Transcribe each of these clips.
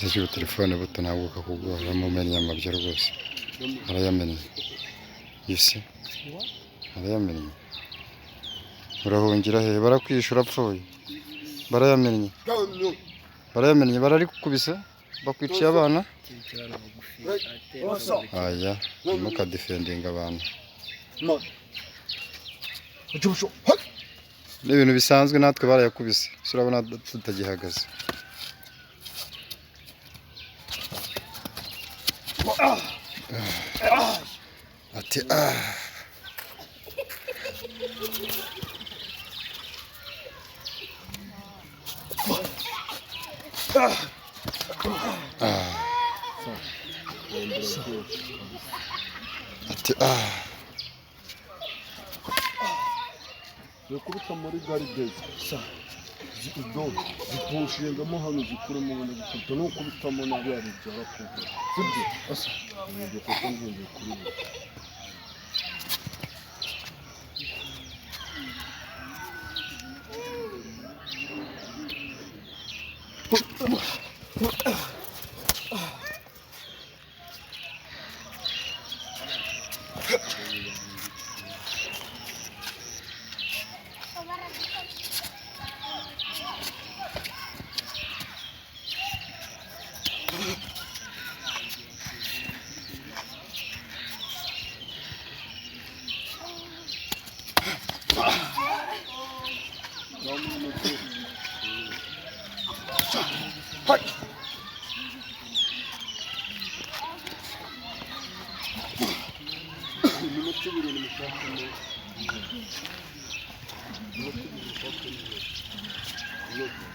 Ese telefone buto ntabwo kakugora, bamumennye amabya rwose, arayamennye. You see, arayamennye. Urahungira he? Barakwishe, urapfuye. Barayamennye, barayamennye, bararikubise, bakwiciye abana. Aya, ntimukadefendinga abantu, ni ibintu bisanzwe, natwe barayakubise. Ese urabona tutagihagaze? Ati ah. Ah. Ati ah. Zikubita muri garde zikushingamo hano, zikuremo, ubone gukubita nukubitamo nabi yabibyara kuva, sibyo? Nibyo, kuko ngendeye kuri bo. Iminota 2 nimushakemo, iminota 2 mushakemo inota.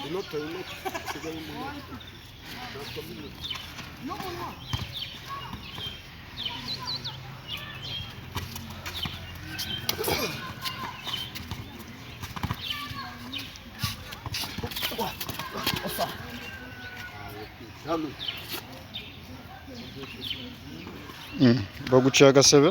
Inota, inota, sigaye umunota, shakamo inota. Hano. Baguciye agasebe.